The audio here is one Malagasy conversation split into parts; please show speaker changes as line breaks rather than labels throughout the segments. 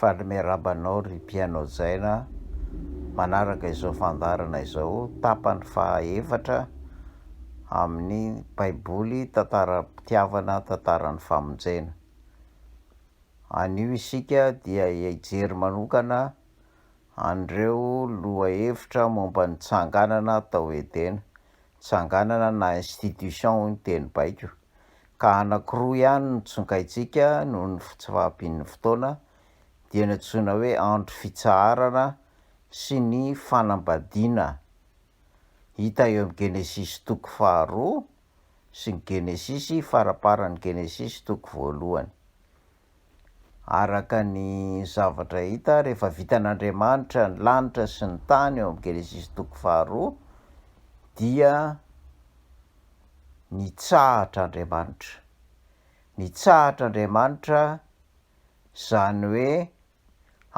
Faly miarahaba anao ry mpihaino hajaina manaraka izao fandaharana izao, tapany faha efatra amin'ny Baiboly tantaram-pitiavana, tantaran'ny famonjena. Anio isika dia hijery manokana an'ireo lohahevitra momba ny tsanganana tao Edena. Tsanganana na institution hoy ny teny baiko. Ka anankiroa ihany no tsongaintsika noho ny tsy fahampian'ny fotoana, dia ny antsoina hoe andro fitsaharana sy ny fanambadiana hita eo amin'ny Genesisy toko faharoa sy ny Genesisy faramparan'ny Genesisy toko voalohany. Araka ny zavatra hita, rehefa vitan'Andriamanitra ny lanitra sy ny tany eo amin'ny Genesisy toko faharoa, dia nitsahatra Andriamanitra. Nitsahatra Andriamanitra, izany hoe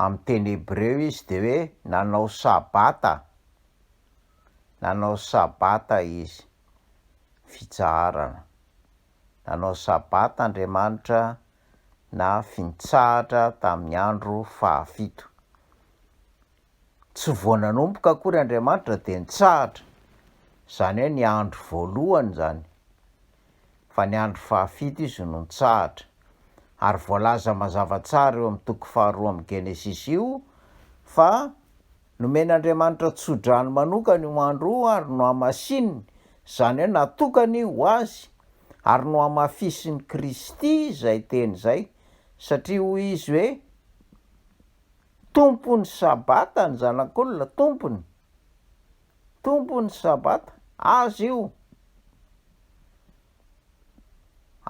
amin'ny teny hebreo izy dia hoe nanao sabata, nanao sabata izy, fitsaharana. Nanao Sabata Andriamanitra na fintsahatra tamin'ny andro fahafito. Tsy vao nanomboka akory Andriamanitra dia nitsahatra, izany hoe ny andro voalohany izany, fa ny andro fahafito Izy no nitsahatra. Ary voalaza mazava tsara eo amin'ny toko faharoa amin'ny Genesisy io fa Nomen'Andriamanitra tso-drano manokana io andro io ary nohamasininy, izany hoe natokany ho Azy, ary nohamafisin'i Kristy izay teny izay, satria hoy Izy hoe, Tompon'ny Sabata ny Zanak'olona, Tompony, Tompon'ny Sabata, Azy io.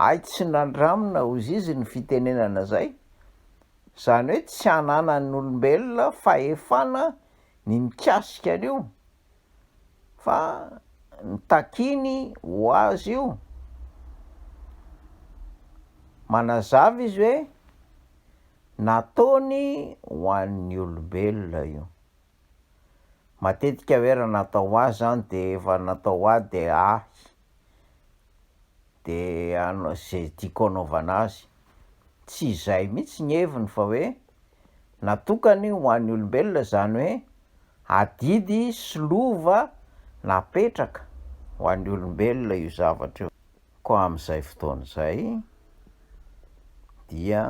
Hay tsy nandramina hozizy ny fitenenana izay, Izany hoe tsy ananan'ny olombelona fahefana ny mikasika an'io fa ny takiany ho azy io. Manazava izy hoe nataony ho an'ny olombelona io. Matetika hoe raha natao ho ahy zany de efa natao ho ahy de ahy, de ano- ze tiako anaovana azy. Tsy izay mihitsy ny heviny fa hoe natokany ho an'ny olombelona izany hoe adidy sy lova napetraka ho an'ny olombelona io zavatra io. Koa amin'izay fotoana izay dia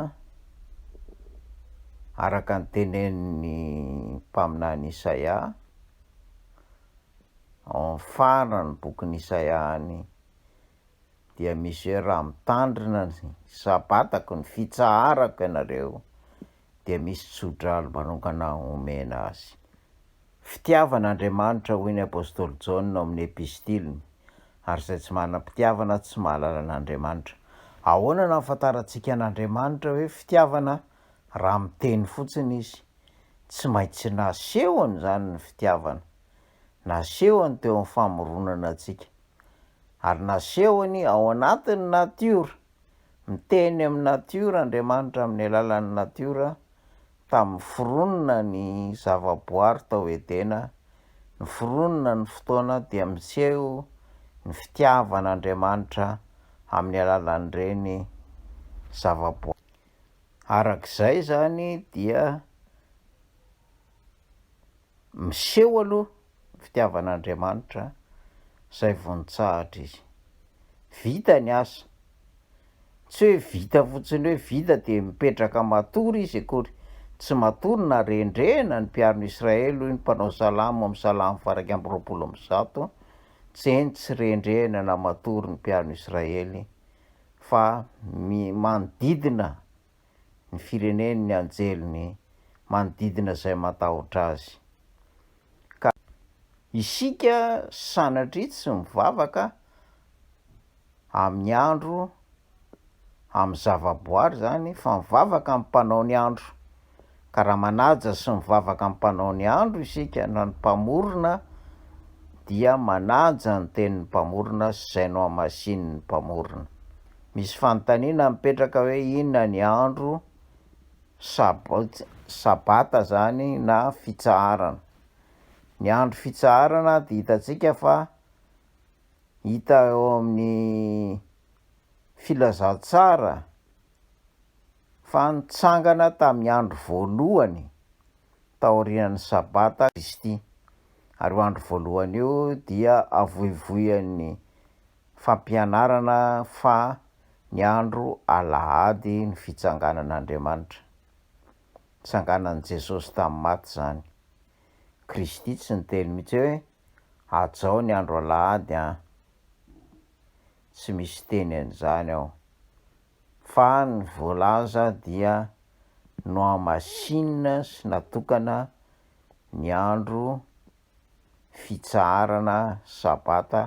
araka ny tenenin'ny mpaminany Isaia ao amin'ny faran'ny bokin'i Isaia any, dia misy hoe raha mitandrina ny sabatako, ny fitsaharako ianareo, dia misy tsodrano manokana omena azy. Fitiavana Andriamanitra hoy ny apostoly Jaona ao amin'ny epistiliny, ary izay tsy manam-pitiavana tsy mahalala an'Andriamanitra. Ahoana no ahafantarantsika an'Andriamanitra hoe fitiavana raha miteny fotsiny izy? Tsy maintsy nasehony izany ny fitiavana. Nasehony teo amin'ny famoronana antsika. Ary nasehony ao anatin'ny natiora. Miteny amin'ny natiora Andriamanitra amin'ny alalan'ny natiora tamin'ny foronina ny zavaboary tao Edena, ny foronina ny fotoana dia miseho ny fitiavan'Andriamanitra amin'ny alalan'ireny zavaboary. Arak'izay izany dia Miseho aloha ny fitiavan'Andriamanitra izay vao nitsahatra izy. Vita ny asa. Tsy hoe vita fotsiny hoe vita dia mipetraka matory izy akory. Tsy matory na rendrehina ny mpiaro ny Israely hoy ny mpanao salamo amin'ny salamo faha 121, tsy eny tsy rendrehina na matory ny mpiaro ny Israely fa manodidina ny fireneny ny anjeliny manodidina izay matahotra azy. Ka isika sanatria tsy mivavaka amin'ny andro, amin'ny zavaboary izany, fa mivavaka amin'ny mpanao ny andro. Ka raha manaja sy mivavaka amin'ny mpanao ny andro isika na ny mpamorona dia manaja ny tenin'ny mpamorona sy izay nohamasinin'ny mpamorona. Misy fanontaniana mipetraka hoe inona ny andro sab- sabata zany na fitsaharana. Ny andro fitsaharana dia hitantsika fa hita eo amin'ny filazantsara. Fa nitsangana tamin'ny andro voalohany taorian'ny Sabata Kristy, ary io andro voalohany io dia avoivoian'ny fampianarana fa ny andro Alahady no fitsanganan'Andriamanitra. Nitsanganan'i Jesosy tamin'ny maty izany. Kristy tsy niteny mihitsy hoe hajao ny andro Alahady an! Tsy misy teny an'izany ao. Fa ny voalaza dia nohamasinina sy natokana ny andro fitsaharana sabata,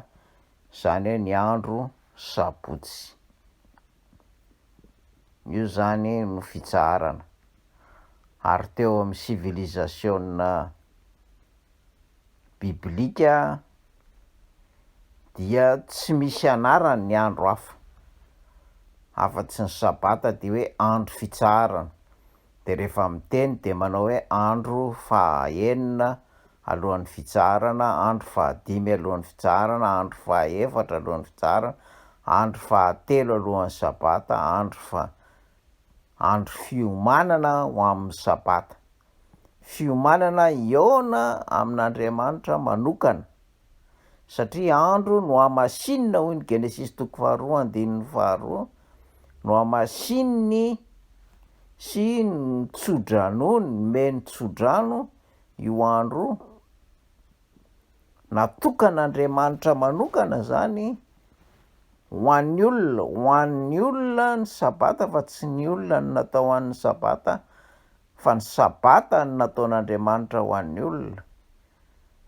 izany hoe ny andro sabotsy. Io izany no fitsaharana. Ary teo amin'ny sivilizasiona biblika dia tsy misy anarany ny andro hafa afa-tsy ny sabata dia hoe andro fitsaharana. Dia rehefa miteny dia manao hoe andro faha enina alohan'ny fitsaharana, andro faha dimy alohan'ny fitsaharana, andro faha efatra alohan'ny fitsaharana, andro faha telo alohan'ny sabata, andro faha, andro fiomanana ho amin'ny sabata. Fiomanana hihaona amin'Andriamanitra manokana, satria andro nohamasinina hoy ny Genesisy toko faharoa andininy faharoa, nohamasininy sy nitso-dranony, nomeny tso-drano io andro io, natokan'Andriamanitra manokana zany ho an'ny olona, ho an'ny olona ny sabata fa tsy ny olona no natao ho an'ny sabata fa ny sabata no nataon'Andriamanitra ho an'ny olona.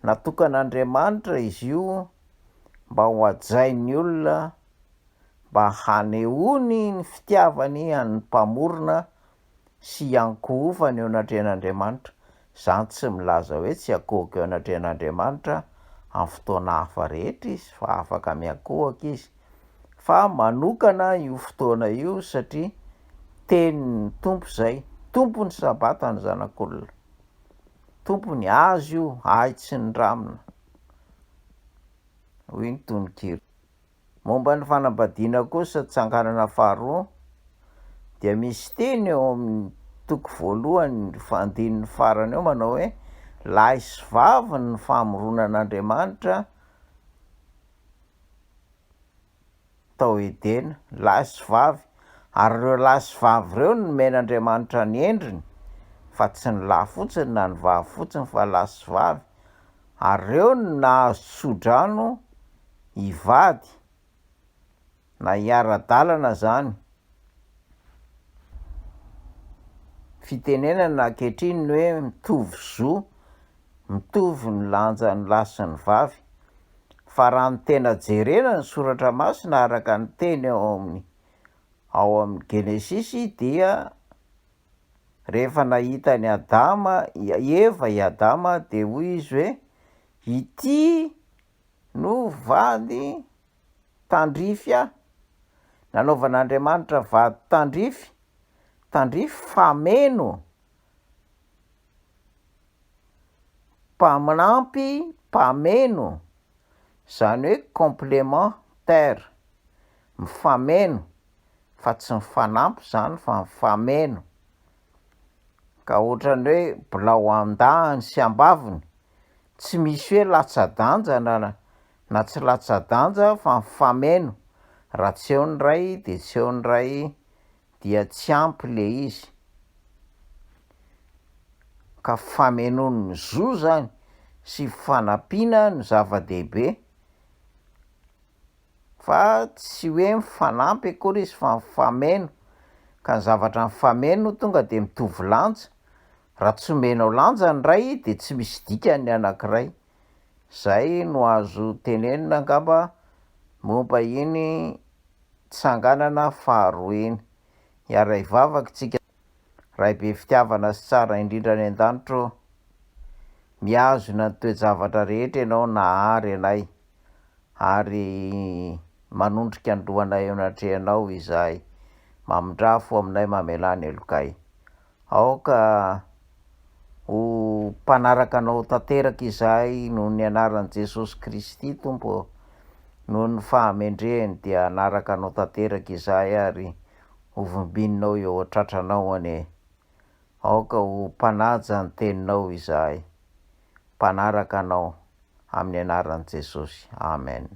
Natokan'Andriamanitra izy io mba ho hajain'ny olona, mba hanehoany ny fitiavany an'ny Mpamorona sy hiankohofany eo anatrehan'Andriamanitra. Izany tsy milaza hoe tsy hiankohoka eo anatrehan'Andriamanitra amin'ny fotoana hafa rehetra izy, fa afaka miankohoka izy. Fa manokana io fotoana io satria tenin'ny Tompo izay. Tompon'ny Sabata ny Zanak'olona. Tompony, azy io, ahy tsy nindramina, hoy ny tononkira. Momba ny fanambadiana kosa, tsanganana faharoa, dia misy teny eo amin'ny toko voalohany andininy farany eo manao hoe, lahy sy vavy ny famoronan'Andriamanitra tao Edena, lahy sy vavy, ary ireo lahy sy vavy ireo no nomen'Andriamanitra ny endriny, fa tsy ny lahy fotsiny na ny vavy fotsiny fa lahy sy vavy, ary ireo no nahazo tso-drano hivady na hiara-dalana zany. Fitenenana ankehitriny ny hoe mitovy zo, mitovy ny lanjan'ny lahy sy ny vavy. Fa raha ny tena jerena ny soratra masina araka ny teny ao amin'ny ao amin'ny Genesisy dia rehefa nahita an'i Adama, Eva i Adama dia hoy izy hoe ity no vady tandrify ahy. Nanaovan'Andriamanitra vady tandrify, tandrify fameno, mpanampy, mpameno, izany hoe complémentaire, mifameno fa tsy mifanampy izany fa mifameno. Ka ohatran'ny hoe bilao an-dahiny sy am-baviny, tsy misy hoe latsa-danja na na tsy latsa-danja fa mifameno, raha tsy eo ny iray dia tsy eo ny iray dia tsy ampy le izy, ka famenoan'ny zo zany sy fanampiana no zava-dehibe fa tsy hoe mifanampy akory izy fa mifameno, ka ny zavatra mifameno tonga de mitovy lanja, raha tsy omenao lanja ny iray de tsy misy dikany ny anakiray. Zay no azo tenenina angamba momba iny tsanganana faharoa iny. Hiara-hivavaka tsika. Ray be fitiavana sy tsara indrindra any an-danitra ô, mihazona ny toe-javatra rehetra Ianao nahary anay ary manondrika ny lohanay eo anatrehanao izahay. Mamindrà fo aminay mamelà ny helokay. Aoka ho mpanaraka Anao tanteraka izahay noho ny anaran'i Jesosy Kristy Tompo ô. Noho ny fahamendrehany dia hanaraka Anao tanteraka izahay ary Hovimbininao eo an-tratranao anie. Aoka ho mpanaja ny teninao izahay, mpanaraka anao, amin'ny anaran'i Jesosy. Amen.